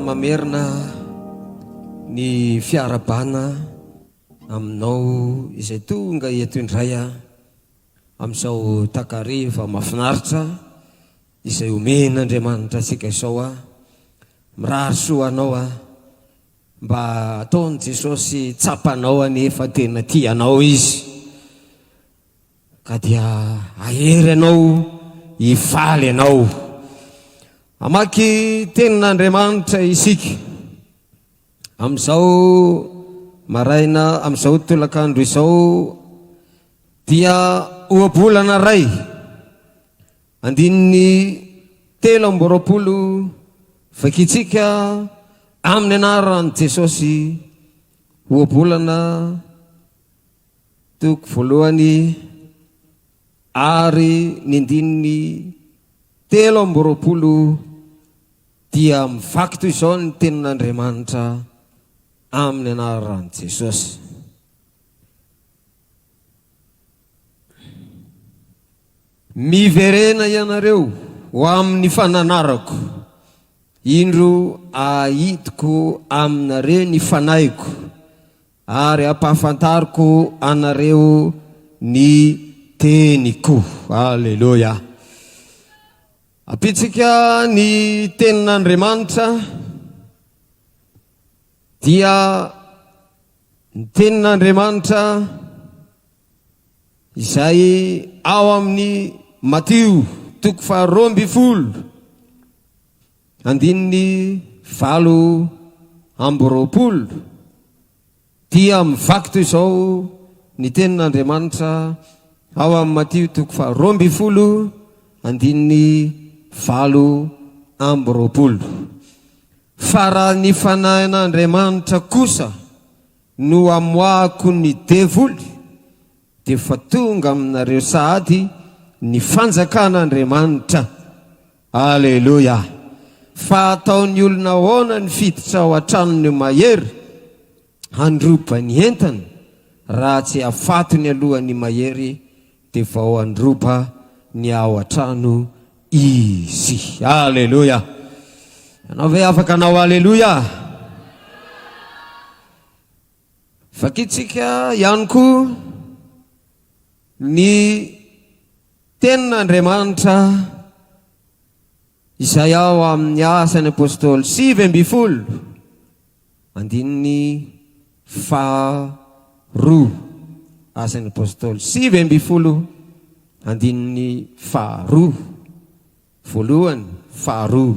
mamerina ny fiarahabana aminao izay tonga eto indray amin'izao takariva mahafinaritra izay omen'Andriamanitra antsika izao aho. Mirary soa anao aho. Mba ataon'i Jesosy tsapanao anie fa tena tia anao Izy. Ka dia hahery anao, hifaly ianao. Hamaky tenin'Andriamanitra isika. Amin'izao maraina, amin'izao tolakandro izao dia ohabolana iray, andininy 23, vakintsika amin'ny anaran'i Jesosy, ohabolana toko voalohany ary ny andininy 23 dia mivaky toy izao ny tenin'Andriamanitra amin'ny anaran'i Jesosy. Miverena ianareo ho amin'ny fananarako, indro ahidiko aminareo ny fanahiko, ary ampahafantariko anareo ny teniko. Aleloia. Ampitsika ny tenin'Andriamanitra dia ny tenin'Andriamanitra izay ao amin'ny Matio toko faha 12 andininy 28 dia mivaky toy izao ny tenin'Andriamanitra ao amin'ny Matio toko faha 12 andininy 28. Fa raha ny fanahin'Andriamanitra kosa no amoahako ny devoly, dia efa tonga aminareo sahady ny fanjakan'Andriamanitra. Aleloia! Fa ataon'ny olona ahoana ny fiditra ao an-tranon'ny mahery handroba ny entany raha tsy afatony aloha ny mahery dia vao handroba ny ao an-trano izy. Aleloia! Ianao ve afaka hanao aleloia? Vakintsika ihany koa ny Tenin'Andriamanitra izay ao amin'ny Asan'ny Apostoly 19, andininy faharoa. Asan'ny Apostoly 19, andininy faharoa. Voalohany, faharoa.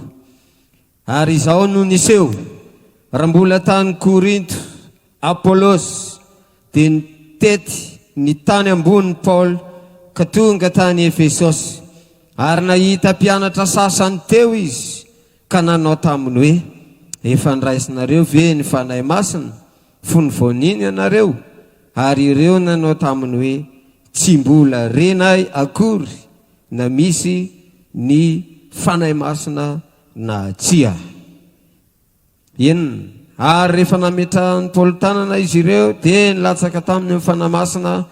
Ary izao no niseho, raha mbola tany Korinto Apolosy, dia nitety ny tany ambony Paoly ka tonga tany Efesosy. Ary nahita mpianatra sasany teo izy ka nanao taminy hoe, Efa niraisinareo ve ny Fanahy Masina fony vao nino ianareo? Ary ireo nanao taminy hoe, Tsy mbola renay akory na misy ny Fanahy Masina na tsia. Enina, ary rehefa nametrahan'i Paoly tanana izy ireo, dia nilatsaka taminy ny Fanahy Masina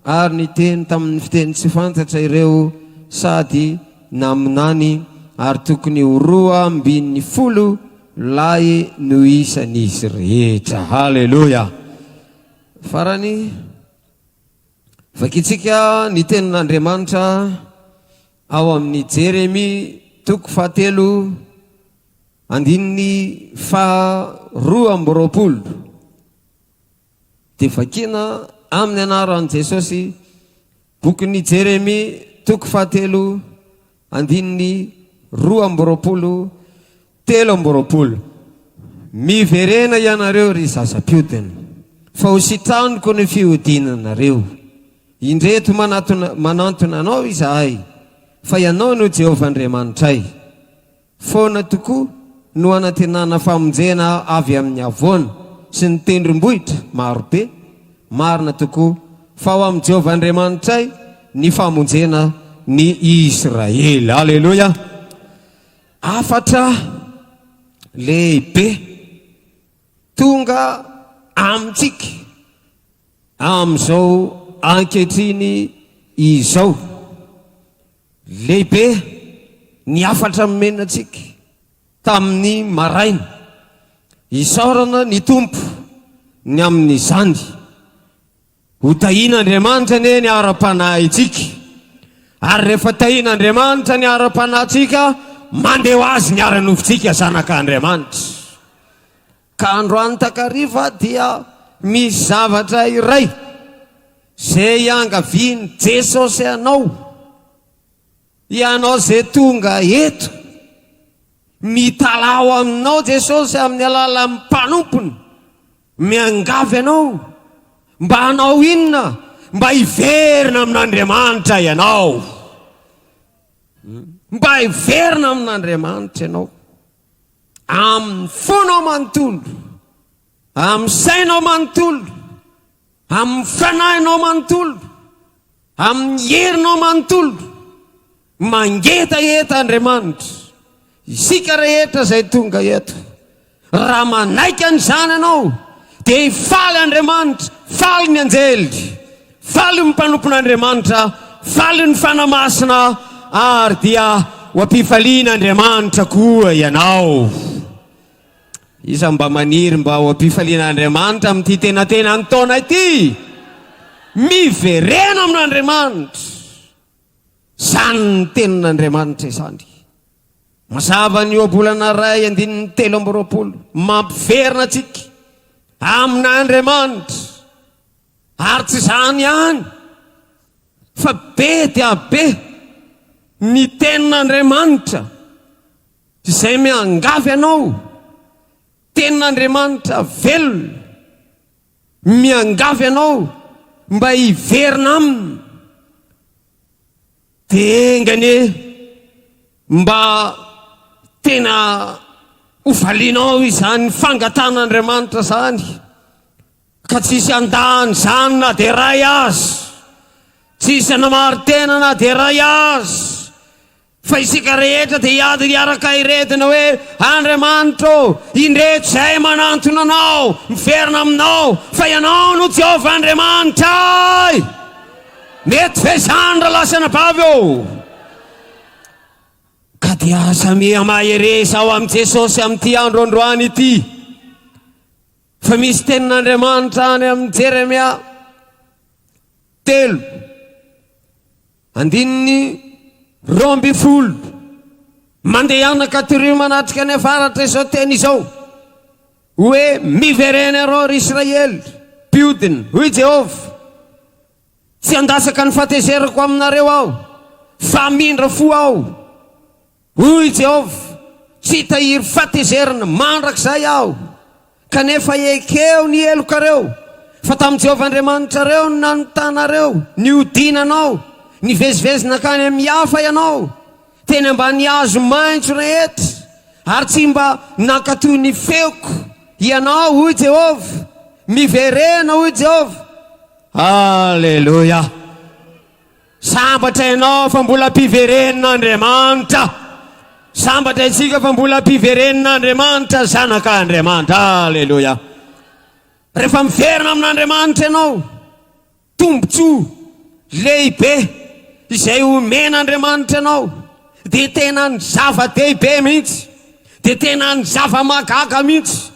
ary niteny tamin'ny fiteny tsy fantatra ireo sady naminany, ary tokony ho 12 lahy no isan'izy rehetra. Haleloia! Farany, vakintsika ny tenin'Andriamanitra ao amin'ny Jeremia toko fahatelo andininy faha 22. Dia vakina amin'ny anaran'i Jesosy, bokin'i Jeremia toko fahatelo andininy 22, 23. Miverena ianareo ry zaza mpiodina, fa ho sitraniko ny fiodinanareo. Indreto manatona manantona anao izahay, fa ianao no Jehovah Andriamanitray. Foana tokoa no anantenana famonjena avy amin'ny havoana sy ny tendrombohitra maro be. Marina tokoa fa ao amin'i Jehovah Andriamanitray ny famonjena ny Israely. Aleloia! Hafatra lehibe tonga amintsika amin'izao ankehitriny izao. Lehibe ny hafatra nomena antsika tamin'ny maraina. Isaorana ny Tompo ny amin'izany. Ho tahian'Andriamanitra anie ny ara-panahintsika. Ary rehefa tahian'Andriamanitra ny ara-panahintsika, mandeha ho azy ny ara-nofontsika zanak'Andriamanitra. Ka androany takariva dia misy zavatra iray izay iangavian'i Jesosy anao. Ianao izay tonga eto, mitalaho aminao Jesosy amin'ny alalan'ny mpanompony, miangavy anao mba hanao inona? Mba hiverina amin'Andriamanitra ianao. Mba hiverina amin'Andriamanitra ianao. Amin'ny fonao manontolo, amin'ny sainao manontolo, Amin'ny fanahinao manontolo, amin'ny herinao manontolo, mangetaheta Andriamanitra. Isika rehetra izay tonga eto, raha manaiky an'izany ianao, dia hifaly Andriamanitra, faly ny anjely, faly ny mpanompon'Andriamanitra, faly ny Fanahy Masina, ary dia ho am-pifalian'Andriamanitra koa ianao. Iza mba maniry mba ho am-pifalian'Andriamanitra amin'ity tenatenan'ny taona ity? Miverena amin'Andriamanitra. Izany ny tenin'Andriamanitra izany. Mazava ny ohabolana iray andininy 23, mampiverina antsika amin'Andriamanitra. Ary tsy izany ihany fa be dia be ny tenin'Andriamanitra Izay miangavy anao, Tenin'Andriamanitra velona, miangavy anao mba hiverina aminy, dia enga anie mba tena ho valianao izany fangatahan'Andriamanitra izany, ka tsy hisy handà an'izany na dia iray aza, tsy hisy hanamari-tena na dia iray aza. Fa isika rehetra dia hiady hiaraka hiredona hoe, Andriamanitra ô, indreto izahay manantona Anao, miverina Aminao, fa Ianao no Jehovah Andriamanitray! Mety ve izany, rahalahy sy anabavy ô? Ka dia samia mahereza ao amin'i Jesosy amin'ity andro androany ity. Fa misy tenin'Andriamanitra any amin'i Jeremia 3. Andininy 12, Mandehana ka torio manatrika ny avaratra izao teny izao, hoe, Miverena ianareo, ry Israely, mpiodina, hoy Jehovah, Tsy handatsaka ny fahatezerako aminareo aho, fa hamindra fo aho. Hoy i Jehovah, Tsy hitahiry fahatezerana mandrakizay aho, kanefa ekeo ny helokareo, fa tamin'i Jehovah Andriamanitrareo no nanotanareo, nihodinanao, nivezivezy nankany amin'ny hafa ianao, teny ambany hazo maitso rehetra, ary tsy mba nankatò ny feoko ianao, hoy Jehovah. Miverena, hoy Jehovah. Haleloia! Sambatra ianao fa mbola ampiverenin'Andriamanitra. Sambatra isika fa mbola ampiverenin'Andriamanitra, zanak'Andriamanitra. Aleloia. Rehefa miverina amin'Andriamanitra ianao, tombontsoa lehibe izay omen'Andriamanitra anao dia tena ny zava-dehibe mihitsy, dia tena ny zava-mahagaga mihitsy,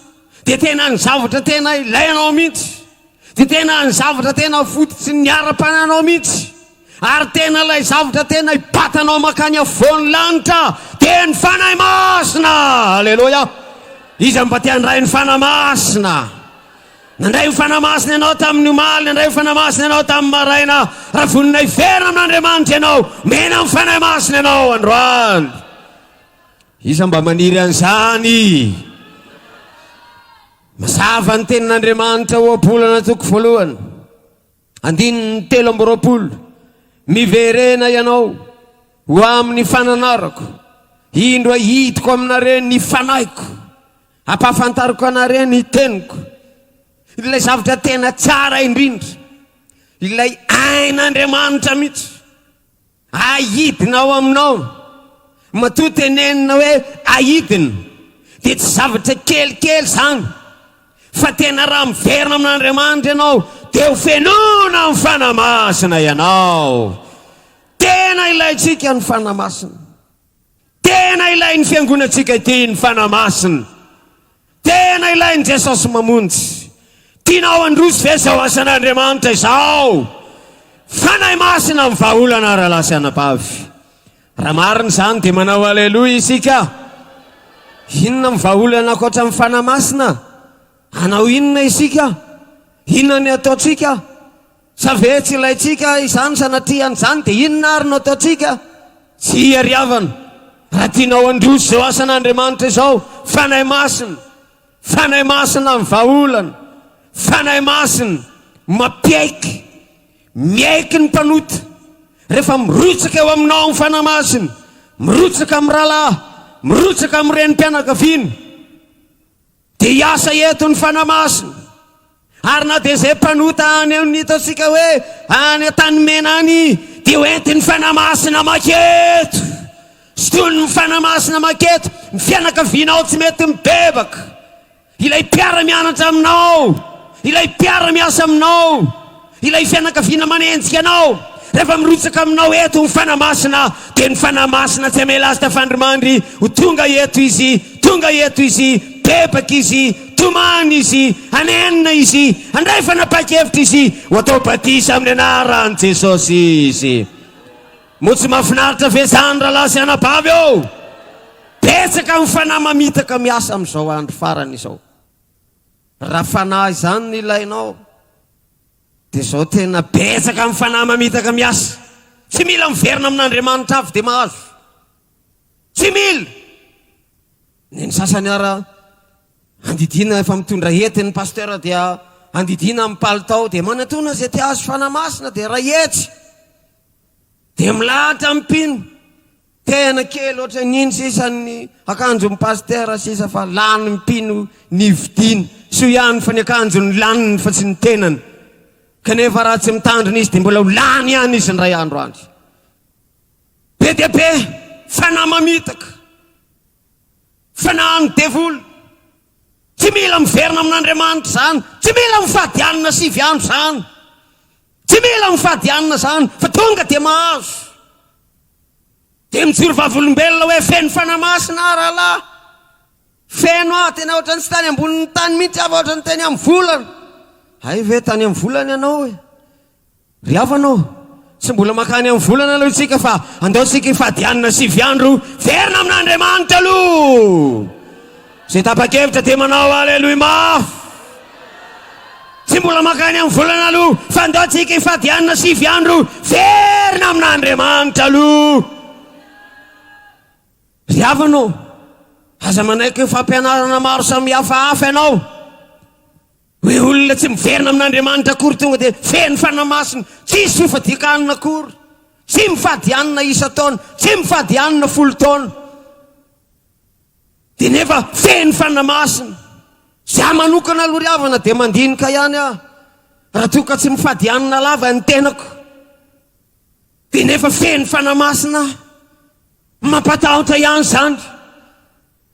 dia tena ny zavatra tena ilainao mihitsy. Dia tena ny zavatra tena fototry ny ara-panahinao mihitsy, ary tena ilay zavatra tena hibatanao mankany afovoan'ny lanitra, dia ny Fanahy Masina! Aleloia! Iza no mba te handray ny Fanahy Masina? Nandray ny Fanahy Masina ianao tamin'ny omaly, nandray ny Fanahy Masina ianao tamin'ny maraina. Raha vonona hiverina amin'Andriamanitra ianao, mena ny Fanahy Masina ianao androany. Iza mba maniry an'izany? Mazava ny tenin'Andriamanitra ohabolana toko voalohany, andininy 23, Miverena ianao ho amin'ny fananarako, indro ahidiko aminareo ny fanahiko, ampahafantariko anareo ny teniko. Ilay zavatra tena tsara indrindra, ilay ain'Andriamanitra mihitsy. Ahidina ao aminao. Matoa tenenina hoe ahidina dia tsy zavatra kelikely izany fa tena raha miverina amin'Andriamanitra ianao dia ho fenoina amin'ny Fanahy Masina ianao. Tena ilaintsika ny Fanahy Masina. Tena ilain'ny fiangonantsika ity ny Fanahy Masina. Tena ilaintsika. ilain'i Jesosy mamonjy? Tianao handroso ve izao asan'Andriamanitra izao? Fanahy Masina ny vahaolana rahalahy sy anabavy. Raha marina izany dia manao aleloia isika. Inona ny vahaolana ankoatra ny Fanahy Masina? Hanao inona isika? Inona ny ataontsika? Sa ve tsy ilaintsika izany sanatria an'izany dia inona ary no ataontsika? Tsia ry havana, raha tianao handroso izao asan'Andriamanitra izao, Fanahy Masina, Fanahy Masina ny vahaolana, Fanahy Masina mampiaiky, miaiky ny mpanota, rehefa mirotsaka eo aminao ny Fanahy Masina, mirotsaka amin'ny rahalahy, mirotsaka amin'ny renim-pianakaviana, Dia hiasa eto ny Fanahy Masina. Ary na dia izay mpanota any amin'ny hitantsika hoe any Antanimena any dia ho entin'ny Fanahy Masina maketo. Sintonin'ny Fanahy Masina maketo ny fianakavianao tsy mety mibebaka. Ilay mpiara-mianatra aminao, ilay mpiara-miasa aminao. Ilay fianakaviana manenjika anao, rehefa mirotsaka aminao eto ny Fanahy Masina, dia ny Fanahy Masina tsy hamela azy tafandrimandry ho tonga eto izy, tonga eto izy, bebaka izy, tomany izy, hanenina izy, handray fanapahan-kevitra izy, ho atao batisa amin'ny anaran'i Jesosy izy. Moa tsy mahafinaritra ve izany rahalahy sy anabavy ô? Betsaka ny fanahy mamitaka miasa amin'izao andro farany izao. Raha fanahy izany no ilainao dia izao tena betsaka ny fanahy mamitaka miasa. Tsy mila miverina amin'Andriamanitra avy dia mahazo. Tsy mila. Ny ny sasany ara andidiana efa mitondra hety ny pasteur dia andidiana amin'ny palitao dia manatona izay te hahazo fanahy masina dia ray hetsy. Dia milahatra amin'ny mpino. Tena kely ohatran'iny sisa ny akanjon'ny pasitera sisa fa lany mpino ny vidiana. Soa ihany fa ny akanjony laniny fa tsy ny tenany. Kanefa raha tsy mitandrina izy dia mbola ho lany ihany izy indray andro any. Be dia be fanahy mamitaka. Fanahin'ny devoly. Tsy mila miverina amin'Andriamanitra izany. Tsy mila mifady hanina sivy andro izany. Tsy mila mifady hanina izany fa tonga dia mahazo. Dia mijoro vavolombelona hoe feno Fanahy Masina aho rahalahy. Feno aho, tena ohatran'ny tsy tany ambonin'ny tany mihitsy aho fa ohatran'ny teny amin'ny volana. Hay ve tany amin'ny volana ianao e? Ry havana ô, tsy mbola mankany amin'ny volana aloha isika fa andao isika hifady hanina sivy andro, verina amin'Andriamanitra aloha. Izay tapa-kevitra dia manao aleloia mafy. Tsy mbola mankany amin'ny volana aloha fa andao tsika hifady hanina sivy andro verina amin'Andriamanitra aloha. Ry havana ô, aza manaiky ny fampianarana maro samihafa hafa ianao. Hoe olona tsy miverina amin'Andriamanitra akory tonga dia feno Fanahy Masina, tsisy fifadian-kanina akory, tsy mifady hanina isan-taona, tsy mifady hanina 10 taona. Dia nefa feno Fanahy Masina. Za manokana aloha ry havana dia mandinika ihany aho. Raha toa ka tsy mifady hanina lava ny tenako. Dia nefa feno Fanahy Masina aho. Mampatahotra ihany izany.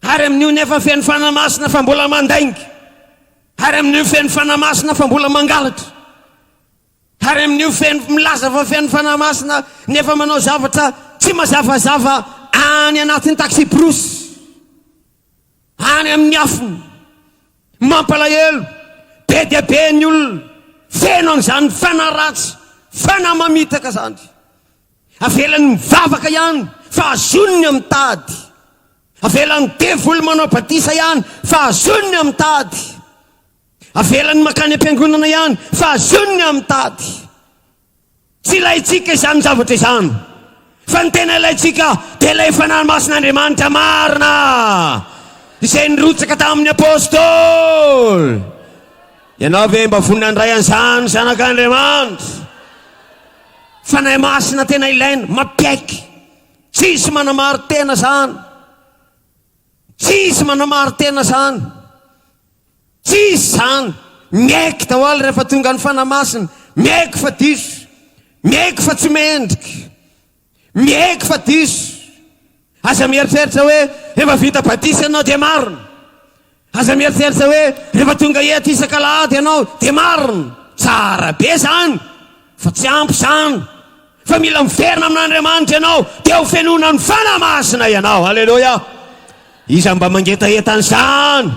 Ary amin'io nefa feno Fanahy Masina fa mbola mandainga. Ary amin'io feno Fanahy Masina fa mbola mangalatra. Ary amin'io feno milaza fa feno Fanahy Masina nefa manao zavatra tsy mazavazava any anatin'ny taxi-brousse, any amin'ny afony. Mampalahelo, be dia be ny olona feno an'izany fanahy ratsy, fanahy mamitaka izany. Avelany mivavaka ihany fa azoniny amin'ny tady. Avelan'ny devoly manao batisa ihany fa azoniny amin'ny tady. Avelany mankany am-piangonana ihany fa azoniny amin'ny tady. Tsy ilaintsika izany zavatra izany. Fa ny tena ilaintsika dia ilay Fanahy Masin'Andriamanitra marina izay nirotsaka tamin'ny Apôstôly. Ianao ve mba vonona handray an'izany zanak'Andriamanitra? Fanahy Masina tena ilaina, mampiaiky. Tsisy manamari-tena izany. Tsisy manamari-tena izany. Tsisy izany. Miaiky daholo rehefa tonga ny Fanahy Masina. Miaiky fa diso. Miaiky fa tsy mendrika. Miaiky fa diso. Aza mieritreritra hoe rehefa vita batisa ianao dia marina. Aza mieritreritra hoe rehefa tonga eto isak'alahady ianao dia marina. Tsara be izany fa tsy ampy izany. Fa mila miverina amin'Andriamanitra ianao dia ho fenoina ny Fanahy Masina ianao. Aleloia. Iza mba mangetaheta an'izany?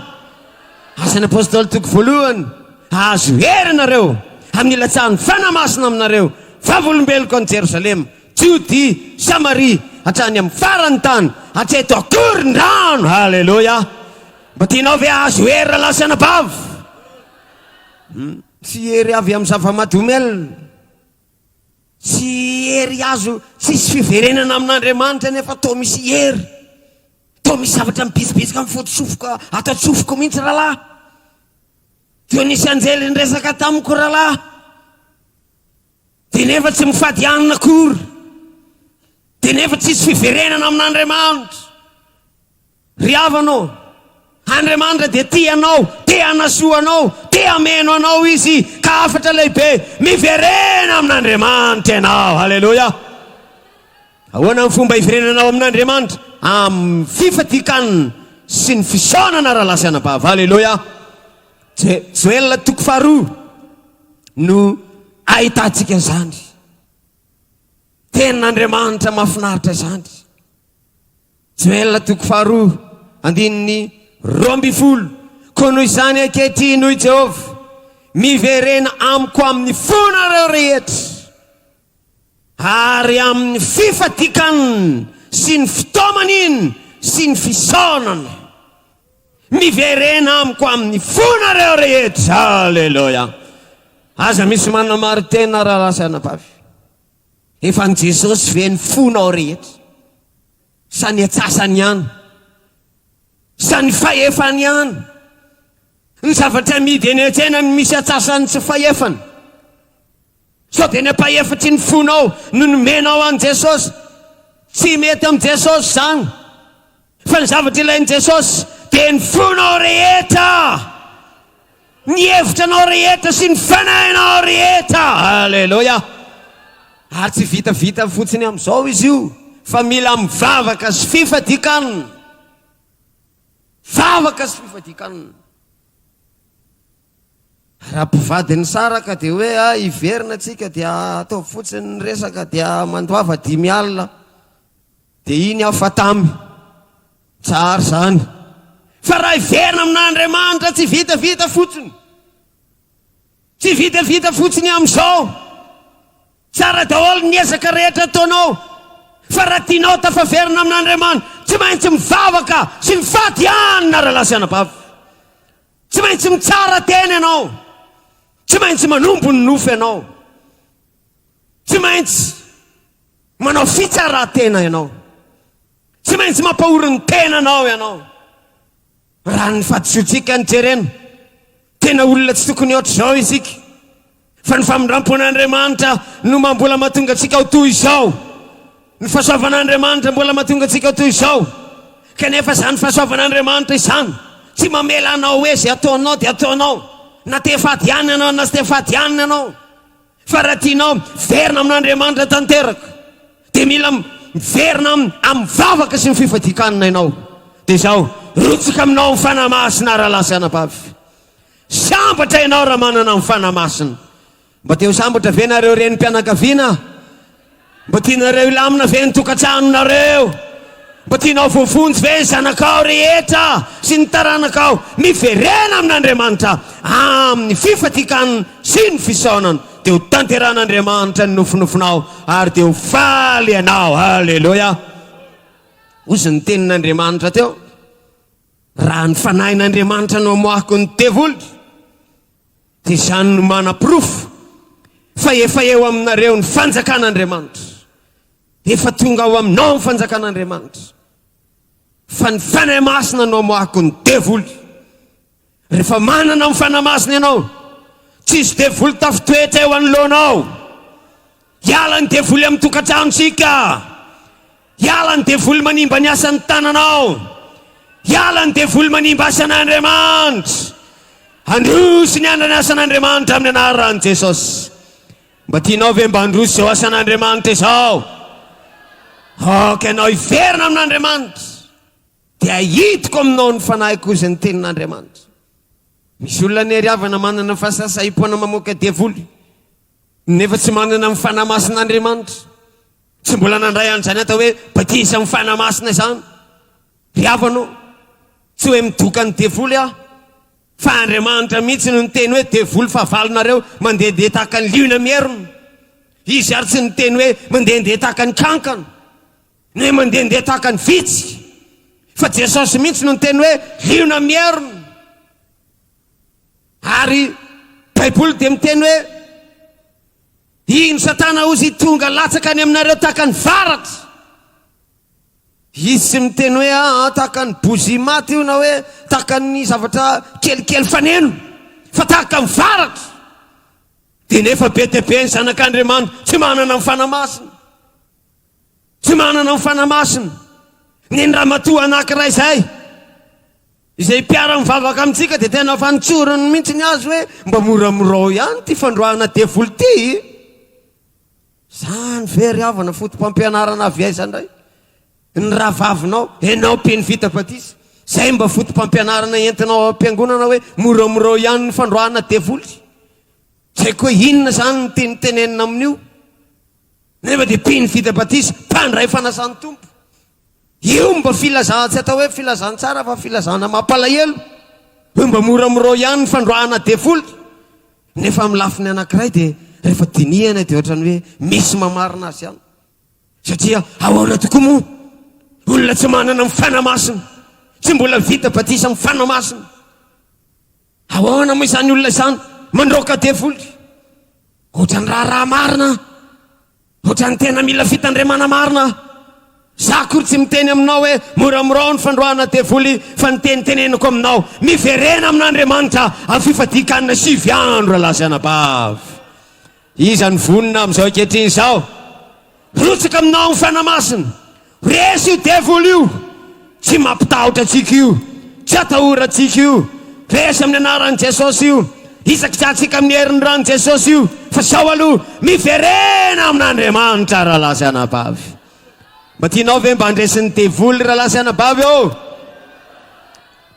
Aza. Asan'ny Apostoly toko voalohany, Hahazo hery ianareo amin'ny hilatsahan'ny Fanahy Masina aminareo, vavolombeloko any Jerosalema, Jodia, Samaria, hatrany amin'ny faran'ny tany, hatreto akory ny rano. Haleloia! Mba tianao ve hahazo hery rahalahy sy anabavy? Hmm? Tsy hery avy amin'ny zava-mahadomelina. Tsy hery azo, tsisy fiverenana amin'Andriamanitra nefa toa misy hery. Toa misy zavatra mibitsibitsika mifotsofoka ato an-tsofiko mihitsy rahalahy. Toa nisy anjely niresaka tamiko rahalahy. Dia nefa tsy mifady hanina akory. Dia nefa tsisy fiverenana amin'Andriamanitra. Ry havana ô, Andriamanitra dia tia anao, te hanasoa anao, te hameno anao Izy, ka hafatra lehibe, miverena amin'Andriamanitra ianao. Haleloia! Ahoana ny fomba hiverenanao amin'Andriamanitra? Amin'ny fifadian-kanina sy ny fisaonana rahalahy sy anabavy. Haleloia! Joela toko faharoa no ahitantsika izany. Tenin'Andriamanitra mahafinaritra izany. Joela toko faharoa andininy 12. Koa noho izany ankehitriny, hoy Jehovah, miverena amiko amin'ny fonareo rehetra, ary amin'ny fifadian-kanina sy ny fitaomanina sy ny fisaonana. Miverena amiko amin'ny fonareo rehetra. Aleloia. Aza misy manamari-tena rahalahy sy anabavy. Efa an'i Jesosy ve ny fonao rehetra? Sa ny atsasany ihany? Sa ny fahefany ihany? Ny zavatra amidy eny an-tsena no misy atsasany sy fahefany. Sao dia ny ampahefatry ny fonao no nomenao an'i Jesosy? Tsy mety amin'i Jesosy izany. Fa ny zavatra ilain'i Jesosy dia ny fonao rehetra, ny hevitra anao rehetra sy ny fanahinao rehetra. Aleloia! Ary tsy vitavita fotsiny amin'izao izy io, fa mila mivavaka sy fifadian-kanina. Vavaka sy fifadian-kanina. Raha mpivady nisaraka dia hoe ah hiverina tsika dia ataovy fotsiny ny resaka dia mandoava 50. Dia iny aho fa tamy. Tsara izany. Fa raha hiverina amin'Andriamanitra tsy vitavita fotsiny. Tsy vitavita fotsiny amin'izao. Tsara daholo ny ezaka rehetra ataonao. Fa raha tianao tafaverina amin'Andriamanitra, tsy maintsy mivavaka sy mifaty hanina rahalahy sy anabavy. Tsy maintsy mitsara tena ianao. Tsy maintsy manompo ny nofo ianao. Tsy maintsy manao fitsaran-tena ianao. Tsy maintsy mampahory ny tenanao ianao. Raha ny fahadisoantsika no jerena, tena olona tsy tokony hoatr'izao isika. Fa ny famindram-pon'Andriamanitra no mba mbola mahatonga antsika ho toy izao. Ny fahasoavan'Andriamanitra mbola mahatonga antsika ho toy izao. Kanefa izany fahasoavan'Andriamanitra izany tsy mamela anao hoe izay ataonao dia ataonao. Na te hifady hanina ianao na tsy te hifady hanina ianao. Fa raha tianao miverina amin'Andriamanitra tanteraka dia mila miverina amin'ny vavaka sy ny fifadian-kanina ianao. Dia izao, rotsaka aminao ny Fanahy Masina rahalahy sy anabavy. Sambatra ianao raha manana ny Fanahy Masina. Mba te ho sambatra ve nareo renim-pianakaviana? Mba tianareo hilamina ve ny tokantranonareo? Mba tianao voavonjy ve ny zanakao rehetra sy ny taranakao? Miverena amin'Andriamanitra amin'ny fifadian-kanina sy ny fisaonana, dia ho tanterahan'Andriamanitra ny nofinofinao ary dia ho faly ianao. Haleloia! Hozy ny tenin'Andriamanitra teo. Raha ny Fanahin'Andriamanitra no amoahako ny devoly, dia izany no manaporofo fa efa eo aminareo ny fanjakan'Andriamanitra. Efa tonga ao aminao ny fanjakan'Andriamanitra. Fa ny Fanahy Masina no amoahako ny devoly. Rehefa manana ny Fanahy Masina ianao, tsisy devoly tafitoetra eo anoloanao. Hiala ny devoly amin'ny tokantranontsika. Hiala ny devoly manimba ny asan'ny tananao. Hiala ny devoly manimba asan'Andriamanitra. Handroso ny andrany asan'Andriamanitra amin'ny anaran'i Jesosy. Mba tianao ve mba handroso izao asan'Andriamanitra izao? Aoka ianao hiverina amin'Andriamanitra. Dia hidiko aminao ny fanahiko hozy ny tenin'Andriamanitra. Misy olona anie ry havana manana fahasahisahiam-poana mamoaka devoly. Nefa tsy manana ny Fanahy Masin'Andriamanitra. Tsy mbola nandray an'izany atao hoe batisa amin'ny Fanahy Masina izany. Ry havana ô, tsy hoe midoka ny devoly aho. Fa Andriamanitra mihitsy no niteny hoe devoly fahavalonareo mandehandeha tahaka ny liona mierona. Izy ary tsy niteny hoe mandehandeha tahaka ny kankana, ny hoe mandehandeha tahaka ny vitsika. Fa Jesosy mihitsy no niteny hoe liona mierona. Ary Baiboly dia miteny hoe iny Satana ozy tonga latsaka any aminareo tahaka ny varatra. Izy tsy miteny hoe aa tahaka ny bougie maty io na hoe tahaka ny zavatra kelikely faneno fa tahaka ny varatra. Dia nefa be dia be ny zanak'Andriamanitra tsy manana ny Fanahy Masina. Tsy manana ny Fanahy Masina. Neny ramatoa anankiray izay, izay mpiara-mivavaka amintsika dia tena fa nitsoriny mihitsy ny azy hoe mba moramorao ihany ity fandroahana devoly ity. Zany ve ry havana foto-pampianarana avy aiza indray? Ny rahavavinao, ianao mpino vita batisa, zay mba foto-pampianarana entinao ao am-piangonana hoe moramorao ihany ny fandroahana devoly. Tsy haiko hoe inona izany no tiany tenenina amin'io. Nefa dia mpino vita batisa, mpandray fanasan'ny Tompo. Io mba filazana, tsy atao hoe filazantsara fa filazana mampalahelo. Hoe mba moramorao ihany ny fandroahana devoly. Nefa amin'ny lafiny anankiray dia rehefa dinihana dia ohatran'ny hoe misy mamarina azy ihany. Satria ahoana tokoa moa? Olona tsy manana ny Fanahy Masina, tsy mbola vita batisa amin'ny Fanahy Masina. Ahoana moa izany olona izany mandroaka devoly? Ohatran'ny raharaha marina. Ohatran'ny tena mila fitandremana marina. Za akory tsy miteny aminao hoe moramorao ny fandroahana devoly fa ny teny teneniko aminao, miverena amin'Andriamanitra amin'ny fifadian-kanina sivy andro rahalahy sy anabavy. Iza no vonona amin'izao ankehitriny izao? Rotsaka aminao ny Fanahy Masina. Resy io devoly io. Tsy mampitahotra antsika io. Tsy atahorantsika io. Resy amin'ny anaran'i Jesosy io. Hisakitsahantsika amin'ny herin'ny ran'i Jesosy io. Fa izao aloha, miverena amin'Andriamanitra rahalahy sy anabavy. Mba tianao ve mba handresy ny devoly rahalahy sy anabavy ô?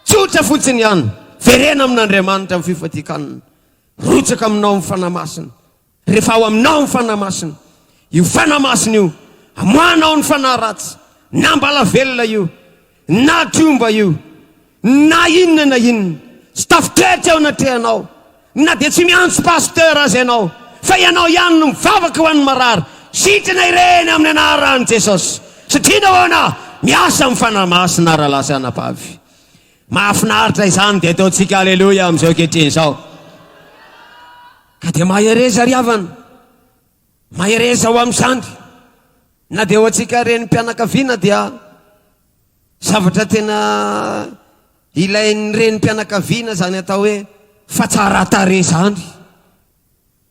Tsotra fotsiny ihany. Verena amin'Andriamanitra amin'ny fifadian-kanina. Rotsaka aminao ny Fanahy Masina. Rehefa ao aminao ny Fanahy Masina, io Fanahy Masina io, amoahanao ny fanahy ratsy, na ambalavelona io, na tromba io, na inona na inona, tsy tafitoetra eo anatrehanao, na dia tsy miantso pasteur aza ianao, fa ianao ihany no mivavaka ho an'ny marary, sitrana ireny amin'ny anaran'i Jesosy. Satria nahoana? Miasa amin'ny Fanahy Masina rahalahy sy anabavy. Mahafinaritra izany dia ataontsika Aleloia amin'izao ankehitriny izao. Ka dia mahereza ry havana, mahereza ho amin'izany. Na dia ho antsika renim-pianakaviana dia zavatra tena ilain'ny renim-pianakaviana izany atao hoe fahatsaran-tarehy izany.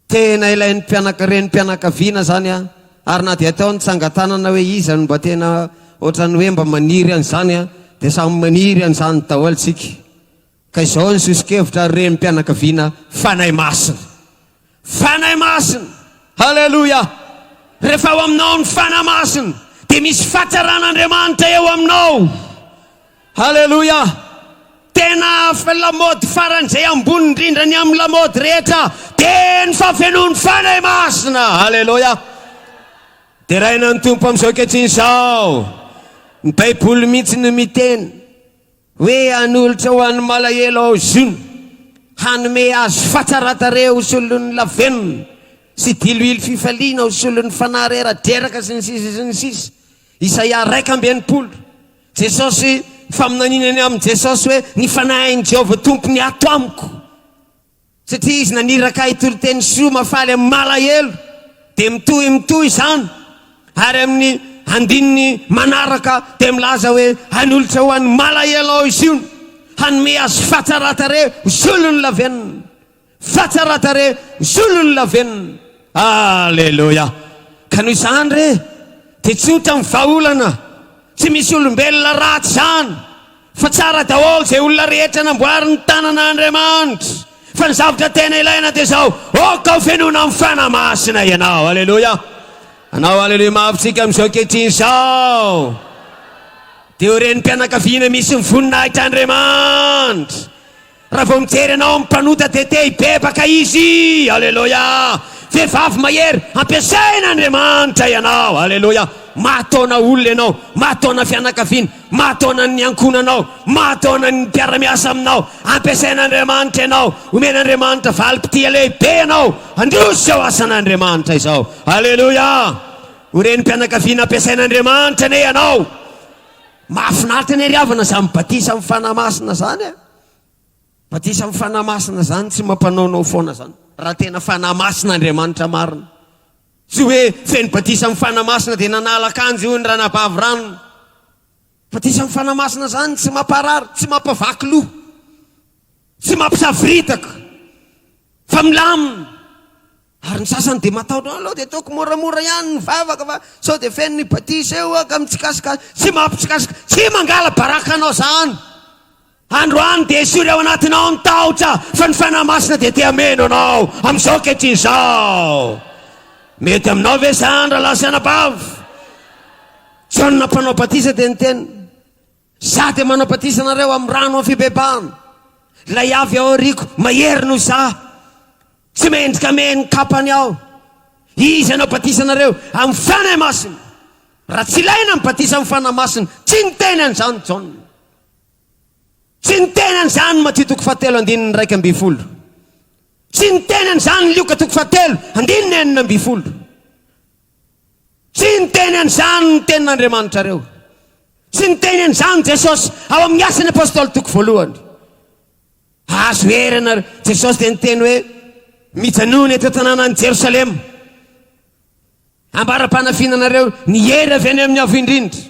Tena ilain'ny mpianaka renim-pianakaviana izany an, ary na dia atao ny tsangan-tanana hoe iza no mba tena ohatran'ny hoe mba maniry an'izany an, dia samy maniry an'izany daholo tsika. Ka izao ny soso-kevitra ry renim-pianakaviana, Fanahy Masina! Fanahy Masina! Haleloia! Rehefa ao aminao ny Fanahy Masina, dia misy fahatsaran'Andriamanitra eo aminao. Haleloia! Tena lamaody faran'izay ambony indrindra ny amin'ny lamaody rehetra dia ny fahafenoan'ny Fanahy Masina. Haleloia! Deraina ny Tompo amin'izao ankehitriny izao. Ny Baiboly mihitsy no miteny hoe hanolotra ho an'ny malahelo ao Ziona, hanome azy fahatsaran-tarehy ho solon'ny lavenona sy diloilo fifaliana ho solon'ny fanahy reradreraka sy ny sisa sy ny sisa. Isaia 61. Jesosy, faminaniana ny amin'i Jesosy hoe, Ny Fanahin'i Jehovah Tompo ny ato amiko, satria Izy naniraka ahy hitory teny soa mahafaly amin'ny malahelo. Dia mitohy mitohy izany, ary amin'ny andininy manaraka dia milaza hoe, Hanolotra ho an'ny malahelo ao i Ziona, hanome azy fahatsaran-tarehy ho solon'ny lavenona. Fa tsara tarehy solon'ny lavenona. Aleloia! Ka noho izany re, dia tsotra ny vahaolana, tsy misy olombelona ratsy izany, fa tsara daholo izay olona rehetra namboarin'ny tanan'Andriamanitra. Fa ny zavatra tena ilaina dia izao, aoka ho fenoina amin'ny Fanahy Masina ianao. Aleloia! Anao aleloia mafy tsika amin'izao ankehitriny izao. Dia ho renim-pianakaviana misy ny voninahitr'Andriamanitra. Raha vao mijery anao ny mpanota dia te hibebaka izy. Aleloia! Vehivavy mahery, ampiasain'Andriamanitra ianao. Aleloia! Mahataona olona ianao, mahataona fianakaviana, mahataona ny ankohonanao, mahataona ny mpiara-miasa aminao. Ampiasain'Andriamanitra ianao, omen'Andriamanitra valim-pitia lehibe ianao. Handroso izao asan'Andriamanitra izao. Aleloia! Ho renim-pianakaviana ampiasain'Andriamanitra anie ianao. Mahafinaritra anie ry havana izany batisa amin'ny Fanahy Masina izany e. Batisa amin'ny Fanahy Masina izany tsy mampanaonao foana izany. Raha tena Fanahy Masina Andriamanitra marina. Tsy hoe feno batisa amin'ny Fanahy Masina dia nanala akanjo hoy ny ranabavy ranona. Batisa amin'ny Fanahy Masina izany tsy mamparary, tsy mampavaky loha, tsy mampisavoritaka, fa milamina. Ary ny sasany dia matahotra, aleo dia ataoko moramora ihany ny vavaka fa sao dia feno ny batisa eo aho ka mitsikasika, tsy mampitsikasika, tsy mangala baraka anao izany. Androany dia esory ao anatinao ny tahotra fa ny Fanahy Masina dia te hameno anao amin'izao ankehitriny izao. Mety aminao ve izany rahalahy sy anabavy? Jaona mpanao batisa dia niteny, Izaho dia manao batisa anareo amin'ny rano amin'ny fibebahana. Ilay avy ao aoriako mahery noho izaho. Tsy mendrika hamehy ny kapany aho. Izy hanao batisa anareo amin'ny Fanahy Masina. Raha tsy ilaina ny batisa amin'ny Fanahy Masina, tsy niteny an'izany Jaona. Tsy niteny an'izany Matio toko fahatelo andininy 11. Tsy niteny an'izany Lioka toko fahatelo andininy 16. Tsy niteny an'izany ny tenin'Andriamanitrareo. Tsy niteny an'izany Jesosy ao amin'ny Asan'ny Apostoly toko voalohany. Hahazo hery ianareo. Jesosy dia niteny hoe, Mijanona eto an-tanànan'i Jerosalema. Ambara-panafinanareo ny hery avy any amin'ny Avo Indrindra.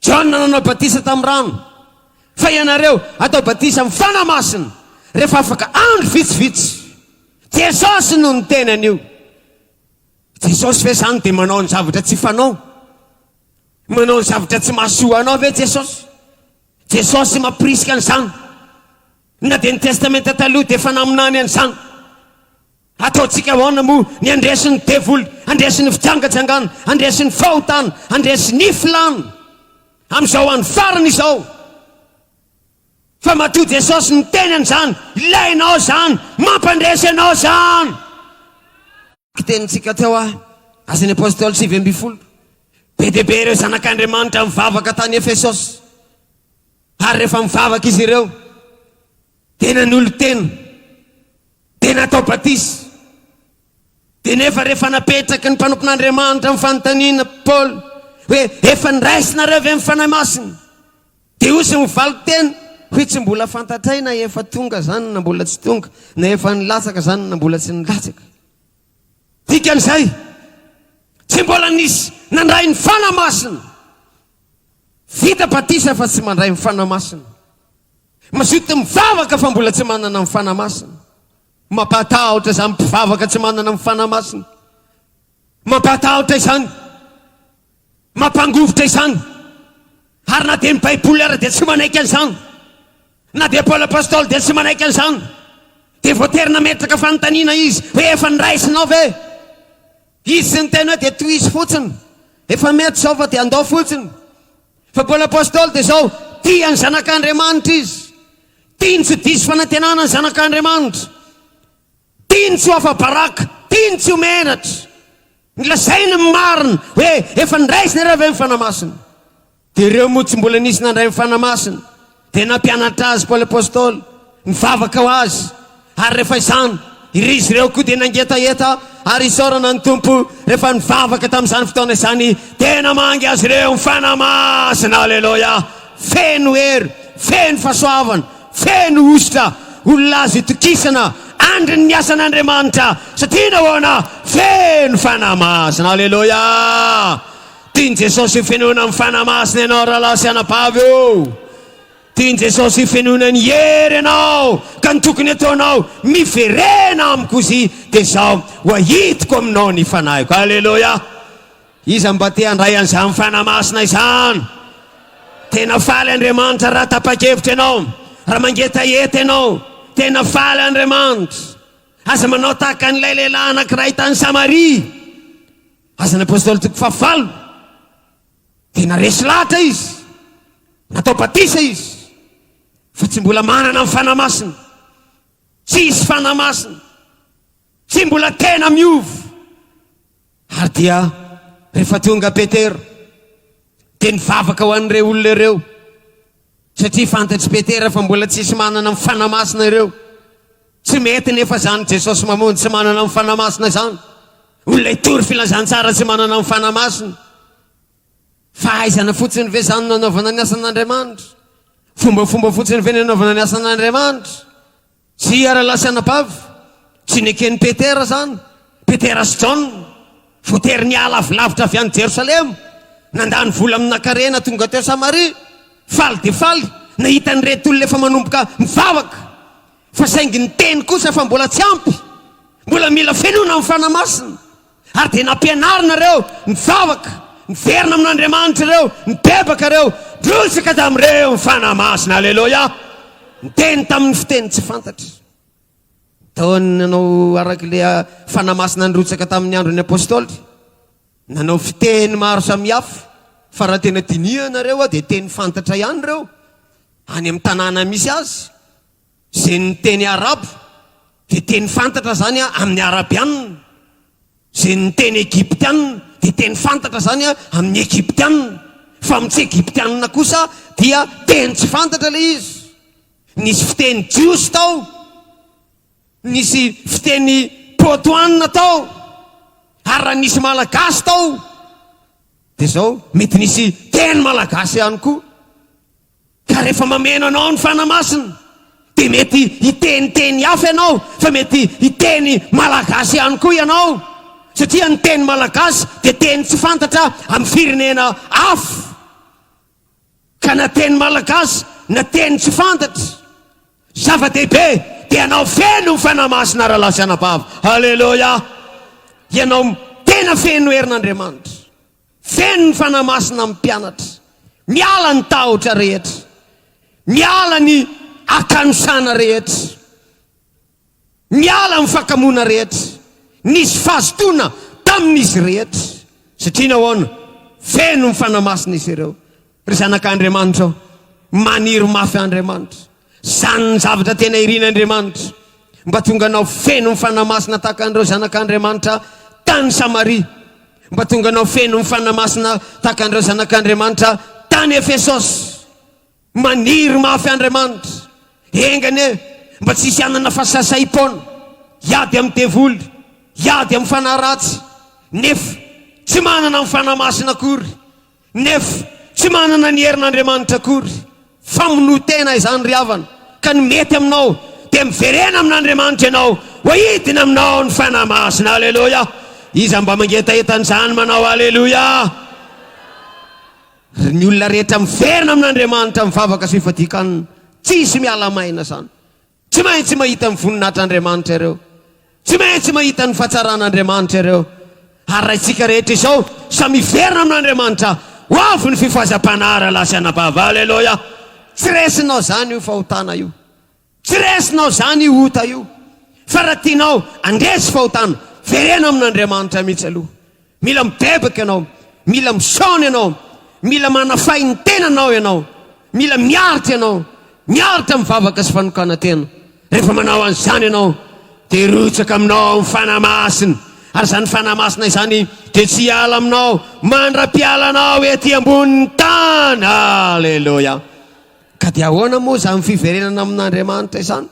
Jaona nanao batisa tamin'ny rano, fa ianareo atao batisa amin'ny Fanahy Masina rehefa afaka andro vitsivitsy. Jesosy no niteny an'io. Jesosy ve izany dia manao ny zavatra tsy fanao? Manao ny zavatra tsy mahasoa anao ve Jesosy? Jesosy mampirisika an'izany. Na dia ny Testamenta Taloha dia efa naminany an'izany. Ataontsika ahoana moa ny handresy ny devoly, handresy ny fijangajangana, handresy ny fahotana, handresy ny filàna amin'izao andro farany izao? Fa matoa Jesosy niteny an'izany, ilainao izany, mampandresy anao izany. Tenintsika teo aho, Asan'ny Apostoly 19. Be dia be ireo zanak'Andriamanitra nivavaka tany Efesosy. Ary rehefa mivavaka izy ireo, dia nanolo-tena, dia natao batisa. Dia nefa rehefa napetraky ny mpanompon'Andriamanitra ny fanontaniana Paoly hoe efa niraisinareo ve ny Fanahy Masina? Dia hoy ny valin-teny hoe tsy mbola fantatray na efa tonga izany na mbola tsy tonga, na efa nilatsaka izany na mbola tsy nilatsaka. Dikan'izay, tsy mbola nisy nandray ny Fanahy Masina. Vita batisa fa tsy mandray ny Fanahy Masina. Mazoto mivavaka fa mbola tsy manana ny Fanahy Masina. Mampatahotra izany mpivavaka tsy manana ny Fanahy Masina. Mampatahotra izany. Mampangovitra izany. Ary na dia ny Baiboly ara dia tsy manaiky an'izany. Na dia Paoly Apostoly dia tsy manaiky an'izany. Dia voatery nametraka fanontaniana izy hoe efa niraisinao ve? Izy tsy niteny hoe dia tohizo fotsiny. Efa mety izao fa dia andao fotsiny. Fa Paoly Apostoly dia izao, tia ny zanak'Andriamanitra izy. Tiany tsy diso fanantenana ny zanak'Andriamanitra. Tiany tsy ho afa-baraka, tiany tsy ho menatra. Ny lazainy ny marina hoe efa niraisinareo ve ny Fanahy Masina? Dia ireo moa tsy mbola nisy nandray ny Fanahy Masina. Dia nampianatra azy Paoly Apostoly, nivavaka ho azy. Ary rehefa izany, izy ireo koa dia nangetaheta ary isaorana ny Tompo rehefa nivavaka tamin'izany fotoana izany, dia namangy azy ireo ny Fanahy Masina. Aleloia! Feno hery, feno fahasoavana, feno hosotra, olona azo itokisana, andrin'ny asan'Andriamanitra, satria nahoana? Feno Fanahy Masina. Aleloia! Tian'i Jesosy ho fenoina amin'ny Fanahy Masina ianao rahalahy sy anabavy ô. Tian'i Jesosy ho fenoina ny hery ianao, ka ny tokony ataonao, miverena amiko izy, dia izaho ho ahitiko aminao ny Fanahiko. Aleloia! Iza mba te handray an'izany Fanahy Masina izany? Tena faly Andriamanitra raha tapa-kevitra ianao, raha mangetaheta ianao. Tena faly Andriamanitra. Aza manao tahaka an'ilay lehilahy anankiray tany Samaria. Asan'ny Apostoly toko fahavalo. Tena resy lahatra izy. Natao batisa izy. Fa tsy mbola manana ny Fanahy Masina. Tsisy Fanahy Masina. Tsy mbola tena miova. Ary dia rehefa tonga Petera. Dia nivavaka ho an'ireo olona ireo. Satria fantatr'i Petera fa mbola tsisy manana ny Fanahy Masina ireo. Tsy mety nefa izany Jesosy mamonjy tsy manana ny Fanahy Masina izany. Olona hitory filazantsara tsy manana ny Fanahy Masina. Fahaizana fotsiny ve izany no anaovana ny asan'Andriamanitra? Fombafomba fotsiny ve ny anaovana ny asan'Andriamanitra? Tsia rahalahy sy anabavy, tsy neken'i Petera izany. Petera sy Jaona, voatery niala avy lavitra avy any Jerosalema, nandany vola amin-karena tonga teo Samaria, faly dia faly nahita an'ireto olona efa manomboka mivavaka, fa saingy ny teny kosa fa mbola tsy ampy, mbola mila fenoina amin'ny Fanahy Masina. Ary dia nampianarina ireo nivavaka, niverina amin'Andriamanitra ireo, nibebaka ireo, nirotsaka tamin'ireo ny Fanahy Masina. Aleloia! Niteny tamin'ny fiteny tsy fantatra. Taony nanao araka ilay ah, Fanahy Masina nirotsaka tamin'ny andron'ny Apôstôly. Nanao fiteny maro samihafa, fa raha tena dinihanareo ah, dia teny fantatra ihany ireo. Any amin'ny tanàna misy azy. Izay niteny arabo dia teny fantatra izany amin'ny arabianina. Izay niteny egyptianina dia teny fantatra izany amin'ny egyptianina. Fa amin'ny tsy egyptianina kosa dia teny tsy fantatra ilay izy. Nisy fiteny jiosy tao, nisy fiteny potoanina tao, ary raha nisy malagasy tao dia izao mety nisy teny malagasy ihany koa. Ka rehefa mameno anao ny Fanahy Masina dia mety hiteny teny hafa ianao fa mety hiteny malagasy ihany koa ianao satria ny teny malagasy dia teny tsy fantatra amin'ny firenena hafa. Ka na teny malagasy na teny tsy fantatra, zava-dehibe dia ianao feno ny Fanahy Masina rahalahy sy anabavy. Haleloia! Ianao tena feno herin'Andriamanitra. Feno ny Fanahy Masina amin'ny mpianatra. Miala ny tahotra rehetra. Miala ny hakanosana rehetra. Miala ny fakamoana rehetra. Nisy fahazotoana tamin'izy rehetra. Satria nahoana? Feno ny Fanahy Masina izy ireo. Ry zanak'Andriamanitra ô, maniry mafy Andriamanitra. Izany ny zavatra tena irin'Andriamanitra. Mba tonga anao feno ny Fanahy Masina tahaka an'ireo zanak'Andriamanitra tany Samaria. Mba tonga anao feno ny Fanahy Masina tahaka an'ireo zanak'Andriamanitra tany Efesosy. Maniry mafy Andriamanitra. Enga anie mba tsy hisy hanana fahasahisahiam-poana hiady amin'ny devoly, hiady amin'ny fanahy ratsy, nefa tsy manana ny Fanahy Masina akory. Nefa tsy manana ny herin'Andriamanitra akory. Famonoan-tena izany ry havana, ka ny mety aminao dia miverena amin'Andriamanitra ianao, ho hidina aminao ny Fanahy Masina. Aleloia! Iza mba mangetaheta an'izany manao Aleloia? Ry ny olona rehetra miverina amin'Andriamanitra mivavaka sy mifadian-kanina, tsisy miala maina izany. Tsy maintsy mahita ny voninahitr'Andriamanitra ireo. Tsy maintsy mahita ny fahatsaran'Andriamanitra ireo. Ary raha isika rehetra izao samy hiverina amin'Andriamanitra, ho avy ny fifohazam-panahy rahalahy sy anabavy. Aleloia! Tsy resinao izany io fahotana io. Tsy resinao izany io ota io. Fa raha tianao handresy fahotana, vereno amin'Andriamanitra mihitsy aloha. Mila mibebaka ianao, mila misaona ianao, mila manafay ny tenanao ianao, mila miaritra ianao, miaritra amin'ny vavaka sy fanokanan-tena. Rehefa manao an'izany ianao, dia hirotsaka aminao ny Fanahy Masina, ary izany Fanahy Masina izany dia tsy hiala aminao mandra-pialanao ety ambonin'ny tany. Aleloia! Ka dia ahoana moa izany fiverenana amin'Andriamanitra izany?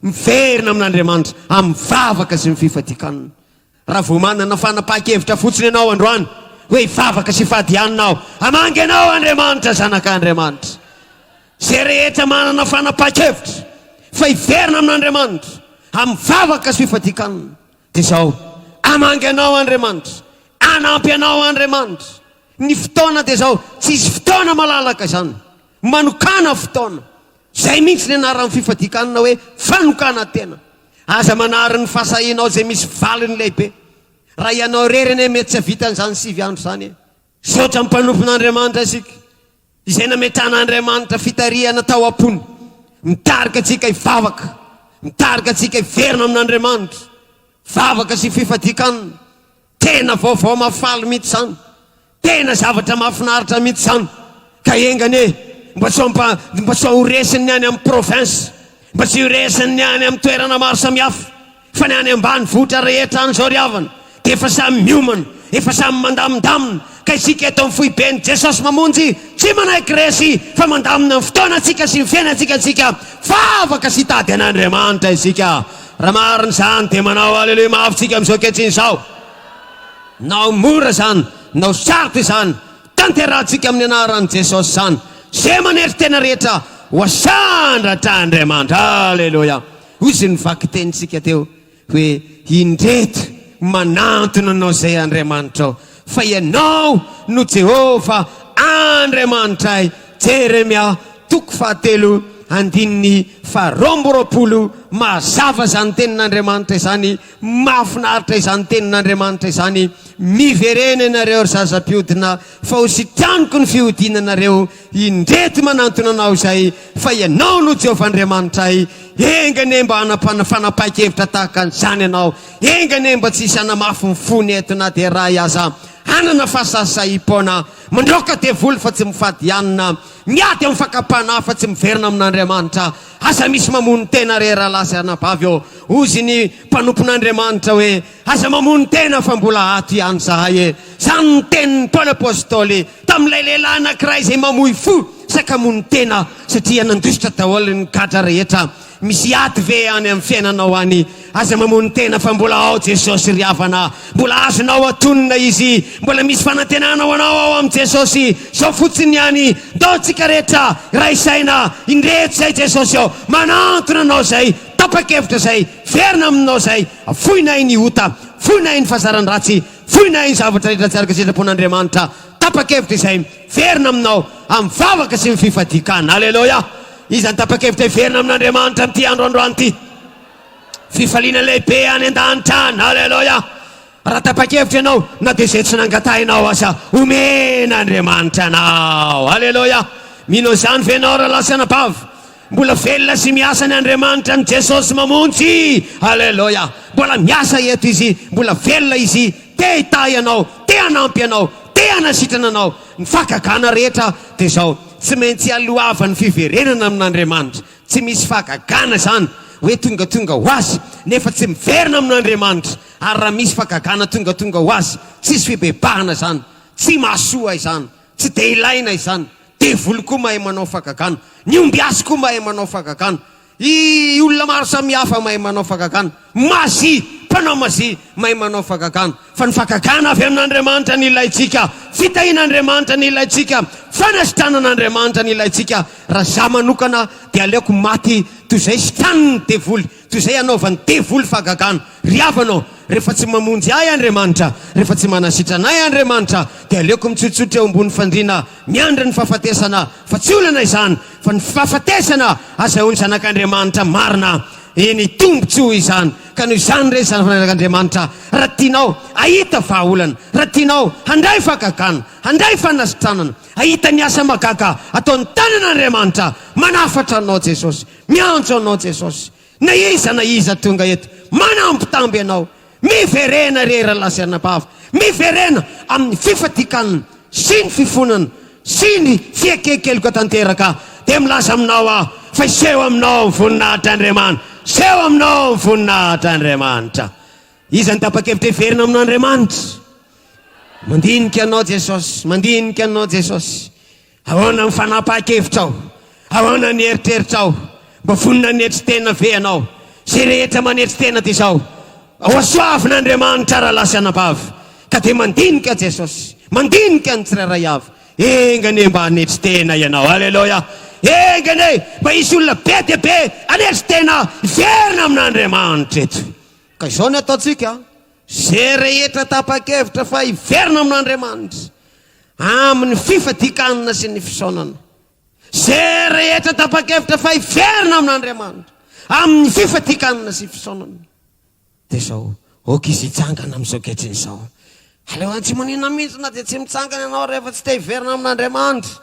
Miverina amin'Andriamanitra amin'ny vavaka sy ny fifadian-kanina. Raha vao manana fanapahan-kevitra fotsiny ianao androany hoe hivavaka sy hifady hanina aho, hamangy anao Andriamanitra, zanak'Andriamanitra. Izay rehetra manana fanapahan-kevitra fa hiverina amin'Andriamanitra amin'ny vavaka sy fifadian-kanina, dia izao, hamangy anao Andriamanitra, hanampy anao Andriamanitra. Ny fotoana dia izao, tsy hisy fotoana malalaka izany. Manokàna fotoana. Izay mihitsy ny anaran'ny fifadian-kanina hoe fanokanan-tena. Aza manary ny fahasahianao izay misy valiny lehibe. Raha ianao irery anie mety tsy hahavita an'izany sivy andro izany e. Misaotra ny mpanompon'Andriamanitra isika izay nametrahan'Andriamanitra fitarihana tao am-pony. Mitarika antsika hivavaka, mitarika antsika hiverina amin'Andriamanitra. Vavaka sy fifadian-kanina. Tena vaovao mahafaly mihitsy izany. Tena zavatra mahafinaritra mihitsy izany. Ka enga anie mba tsy hampa mba tsy ho resin'ny any amin'ny province, mba tsy ho resin'ny any amin'ny toerana maro samihafa, fa ny any ambanivohitra rehetra any izao ry havana dia efa samy miomana, efa samy mandamindamina. Ka isika eto amin'ny foiben'i Jesosy Mamonjy tsy manaiky resy fa mandamina ny fotoanantsika sy ny fiainantsika isika. Vavaka sy hitady an'Andriamanitra isika. Raha marina izany dia manao Aleloia mafy isika amin'izao ankehitriny izao. Na ho mora izany na ho sarotra izany, tanterahantsika amin'ny anaran'i Jesosy izany. Izay manetry tena rehetra ho asandratr'Andriamanitra. Aleloia. Hoy izy ny vakitenintsika teo. Hoe, Indreto manantona anao izay Andriamanitrao, fa Ianao no Jehovah Andriamanitray. Jeremia toko fahatelo andininy faharoa amby 20. Mazava izany tenin'Andriamanitra izany, mahafinaritra izany tenin'Andriamanitra izany. Miverena ianareo ry zaza mpiodina, fa ho sitraniko ny fihodinanareo. Indreto manantona anao izay, fa Ianao no Jehovah Andriamanitray. Enga anie mba hanapana fanapahan-kevitra tahaka an'izany Ianao. Enga anie mba tsy hisy hanamafy ny fony eto na dia iray aza. Hanana fahasahisahiam-poana, mandroaka devoly fa tsy mifady hanina, miady amin'ny fakam-panahy fa tsy miverina amin'Andriamanitra. Aza misy mamono tena re rahalahy sy anabavy ô! Hozy ny mpanompon'Andriamanitra hoe, Aza mamono tena fa mbola ato ihany zahay e! Zany ny tenin'i Paoly Apostoly tamin'ilay lehilahy anankiray izay mamoy fo saika hamono tena satria nandositra daholo ny gadra rehetra. Misy ady ve any amin'ny fiainanao any? Aza mamono tena fa mbola ao Jesosy ry havana. Mbola azonao atonina Izy. Mbola misy fanantenana ho anao ao amin'i Jesosy. Zao fotsiny ihany, ndao tsika rehetra hiray saina, indreto izay Jesosy ô, manantona anao izay, tapa-kevitra izay, verina aminao izay. Foinay ny ota, foinay ny fahazaran-dratsy, foinay ny zavatra rehetra tsy araka sitrapon'Andriamanitra. Tapa-kevitra izay miverina aminao amin'ny vavaka sy ny fifadian-kanina. Aleloia! Iza no tapa-kevitra hiverina amin'Andriamanitra amin'ity andro androany ity? Fifaliana lehibe any an-danitra any. Aleloia! Raha tapa-kevitra ianao, na dia izay tsy nangatahinao aza, omen'Andriamanitra anao. Aleloia! Mino an'izany ve ianao, rahalahy sy anabavy? Mbola velona sy miasa ny Andriamanitra ny Jesosy mamonjy. Aleloia. Mbola miasa eto Izy, mbola velona Izy, te hitahy anao, te hanampy anao, te hanasitrana anao. Ny fahagagana rehetra dia izao, tsy maintsy alohavan'ny fiverenana amin'Andriamanitra. Tsy misy fahagagana izany hoe tongatonga ho azy nefa tsy miverina amin'Andriamanitra. Ary raha misy fahagagana tongatonga ho azy, tsisy fibebahana izany, tsy mahasoa izany, tsy dia ilaina izany. Devoly koa mahay manao fagagana. Ny ombiasy koa mahay manao fagagana. I olona maro samihafa mahay manao fagagana. Mazia, mpanao mazia, mahay manao fagagana. Fa ny fagagana avy amin'Andriamanitra no ilaintsika. Fitahian'Andriamanitra no ilaintsika. Fanasitranan'Andriamanitra no ilaintsika. Raha za manokana dia aleoko maty toy izay sitranin'ny devoly. Toy izay hanaovan'ny devoly fahagagana. Ry havana ô, rehefa tsy mamonjy ahy Andriamanitra, rehefa tsy manasitrana ahy Andriamanitra, dia aleoko mitsotsotra eo ambony fandriana miandry ny fahafatesana, fa tsy olana izany, fa ny fahafatesana azahoan'ny zanak'Andriamanitra marina, eny, tombontsoa izany. Ka noho izany re, zanak'Andriamanitra, raha tianao hahita vahaolana, raha tianao handray fahagagana, handray fanasitranana, hahita ny asa mahagaga ataon'ny tanan'Andriamanitra, manafatra anao Jesosy. Miantso anao Jesosy, na iza na iza tonga eto, manambitamby anao, miverena re rahalahy sy anabavy, miverena amin'ny fifadikanana sy ny fifonana sy ny fiekenkeloka tanteraka, dia milaza aminao aho fa hiseho aminao ny voninahitr'Andriamanitra, hiseho aminao ny voninahitr'Andriamanitra. Iza no tapa-kevitra hiverina amin'Andriamanitra? Mandinika anao Jesosy, mandinika anao Jesosy. Ahoana ny fanapahan-kevitrao? Ahoana ny eritreritrao? Mba vonona hanetry tena ve ianao? Izay rehetra manetry tena dia izao, Hosoavin'Andriamanitra rahalahy sy anabavy. Ka dia mandinika Jesosy, mandinika ny tsirairay avy. Enga anie mba hanetry tena ianao. Aleloia! Enga anie mba hisy olona be dia be hanetry tena hiverina amin'Andriamanitra eto. Ka izao ny ataontsika, izay rehetra tapa-kevitra fa hiverina amin'Andriamanitra, Amin'ny fifadian-kanina sy ny fisaonana. Izay rehetra tapa-kevitra fa hiverina amin'Andriamanitra, amin'ny fifadian-kanina sy fisaonana. Dia izao, aoka izy hitsangana amin'izao ankehitriny izao. Aleo tsy maninona mihitsy na dia tsy mitsangana ianao rehefa tsy te hiverina amin'Andriamanitra.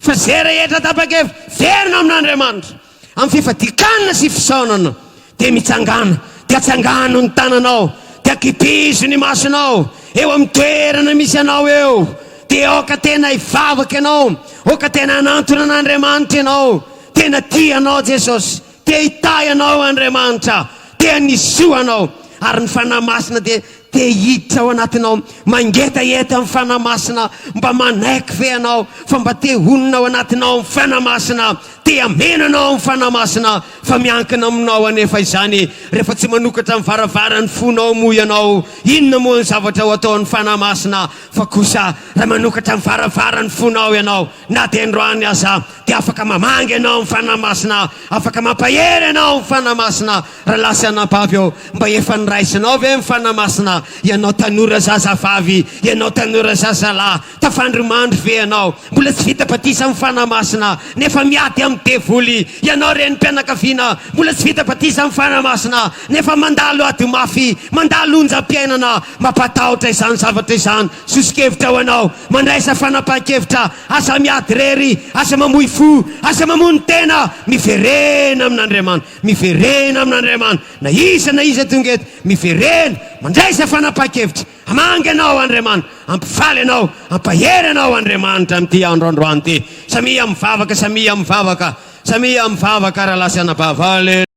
Fa izay rehetra tapa-kevitra, verina amin'Andriamanitra, amin'ny fifadian-kanina sy fisaonana, dia mitsangàna, dia atsangano ny tananao, dia akipizo ny masonao, eo amin'ny toerana misy anao eo, dia aoka tena hivavaka ianao, aoka tena hanantona an'Andriamanitra ianao, tena tia anao Jesosy, te hitahy anao Andriamanitra, te hanisy soa anao, ary ny Fanahy Masina dia. Te hiditra ao anatinao, mangetaheta ny Fanahy Masina, mba manaiky ve ianao fa mba te honina ao anatinao ny Fanahy Masina, te hameno anao ny Fanahy Masina, fa miankina aminao anefa izany, rehefa tsy manokatra ny varavaran'ny fonao moa ianao, inona moa ny zavatra ho ataon'ny Fanahy Masina, fa kosa raha manokatra ny varavaran'ny fonao ianao, na dia androany aza, dia afaka mamangy anao ny Fanahy Masina, afaka mampahery anao ny Fanahy Masina, Rahalahy sy anabavy ô, mba efa noraisinao ve ny Fanahy Masina? Ianao tanora zazavavy, ianao tanora zazalahy, tafandrimandry ve ianao? Mbola tsy vita batisa amin'ny Fanahy Masina, nefa miady amin'ny devoly. Ianao renim-pianakaviana, mbola tsy vita batisa amin'ny Fanahy Masina, nefa mandalo ady mafy, mandalo onjam-piainana. Mampatahotra izany zavatra izany. Soso-kevitra ho anao, mandraisa fanapahan-kevitra, aza miady irery, aza mamoy fo, aza mamono tena, miverena amin'Andriamanitra. Miverena amin'Andriamanitra, na iza na iza tonga eto, miverena, mandraisa fanapahan-kevitra, hamangy anao Andriamanitra, hampifaly anao, hampahery anao Andriamanitra amin'ity andro androany ity. Samia mivavaka, samia mivavaka, samia mivavaka rahalahy sy anabavy. Aleloia.